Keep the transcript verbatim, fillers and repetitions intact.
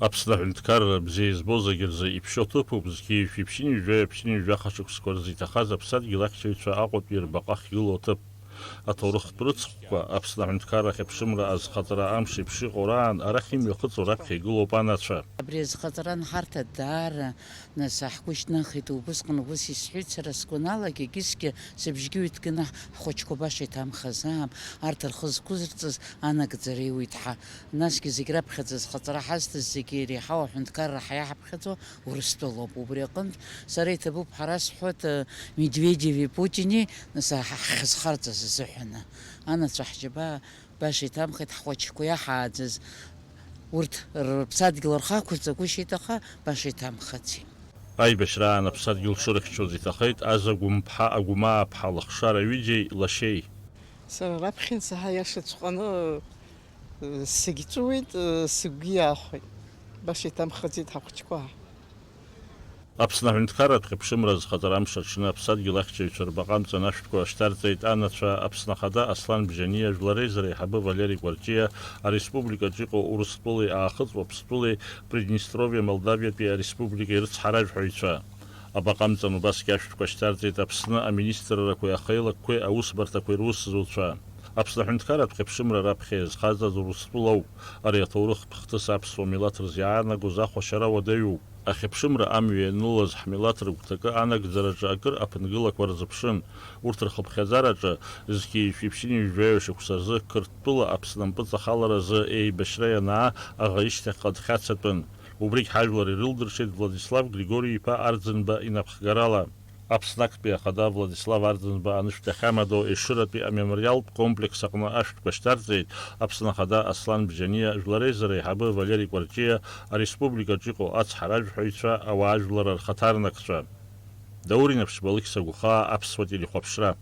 Аԥсны аҳәынҭқарра бзиа избо зегьы рзы иԥшьоу ҭыԥуп зқьи жәшәи ԥшьынҩажәи ԥшьынҩажәи жәаха шықәсқәа рзы иҭахаз аԥсадгьыл ахьчаҩцәа Аҟәатәи рбаҟа ахьгылоу аҭыԥ. Аҭоурыхтә рыцхәқәа, Аԥсны аҳәынҭқарра ахьыԥшымра азхаҵара амш еиԥш иҟоу раан, арахь имҩахыҵуа раԥхьа игылоуп анацәа. Абри азхаҵара анҳарҭа даара, нас, ҳгәы шьҭнахит, убысҟан убыс исҳәеит сара сгәаналак, егьысгьы сыбжьгьы ҩыҭганы ҳхәыҷқәа баша иҭамхазаап, арҭ рхы зқәызырҵаз анагӡара иуит ҳа. Насгьы зегь раԥхьаӡа азхаҵара ҳазҭаз зегьы иреиҳау аҳәынҭқарра ҳаиаҳԥхьаӡо Урыстәылоуп. Убри аҟынтә сара иҭабуп ҳара сҳәоит, э, Медведеви Путини, нас, ҳа-, ҳхьызхарҵаз азыҳәаны. Анацәа ҳџьабаа баша иҭамхеит, ҳхәыҷқәа иаҳааӡаз. Урҭ рыԥсадгьыл рхы ақәырҵагәышьеит, аха баша иҭамхаци. Аибашьраан аԥсадгьыл шырхьчоз иҭахеит Аза Гәымԥҳа Агәмааԥҳа лыхшара ҩыџьеи лашьеи. Сара раԥхьа ансаҳа, иашаҵәҟьаны, э, сагьҵәыуеит, э, сыгәгьы иаахәеит. Баша иҭамхаӡеит ҳахәыҷқәа. Аԥсны аҳәынҭқарратә хьыԥшымра азхаҵара амш аҽны аԥсадгьыл ахьчаҩцәа рбаҟа амҵан ашәҭқәа шьҭарҵеит анацәа Аԥсны Ахада Аслан Бжьаниа, Жәлар Реизара аиҳабы Валери Кәарҷиа, ареспубликаҿы иҟоу Урыстәылеи Аахыҵ Уаԥстәылеи Приднестровиа Молдавиатәи ареспубликеи рыцҳаражәҳәаҩцәа. Абаҟа амҵан убасгьы ашәҭқәа шьҭарҵеит Аԥсны аминистррақәеи ахеилакқәеи аусбарҭақәеи русзуҩцәа. Аԥсны аҳәынҭқарратә хьыԥшымра раԥхьа иазхаҵаз Урыстәылоуп. Ари аҭоурыхтә хҭыс аԥсуа милаҭ рзы иаанагоз ахәашьара уадаҩуп. Ахьыԥшымра амҩа ианылаз ҳмилаҭ рыгәҭакы анагӡараҿы акыр аԥынгылақәа рзыԥшын. Урҭ рхыԥхьаӡараҿы зқьи жәшәи ԥшьынҩажәи жәаҩа шықәса рзы Қырҭтәыла Аԥсны ампыҵахаларазы еибашьра ианаа аӷа ишьҭахьҟа дхьацатәын. Убригь ҳажәлар ирылдыршеит Владислав Григори-иԥа Арӡынба инапхгарала. Аԥсны актәи ахада Владислав Арӡынба анышә дахьамадоу Ешыратәи амемориалтә комплекс аҟны ашәҭқәа шьҭарҵеит Аԥсны ахада Аслан Бжьаниа, Жәлар Реизара аиҳабы Валери Кәарҷиа, ареспубликаҿы иҟоу ацҳаражәҳәаҩцәа, ауаажәлар рхаҭарнакцәа. Даур Инаԥшьба, Алықьса Гәхаа, Аԥсуа телехәаԥшра.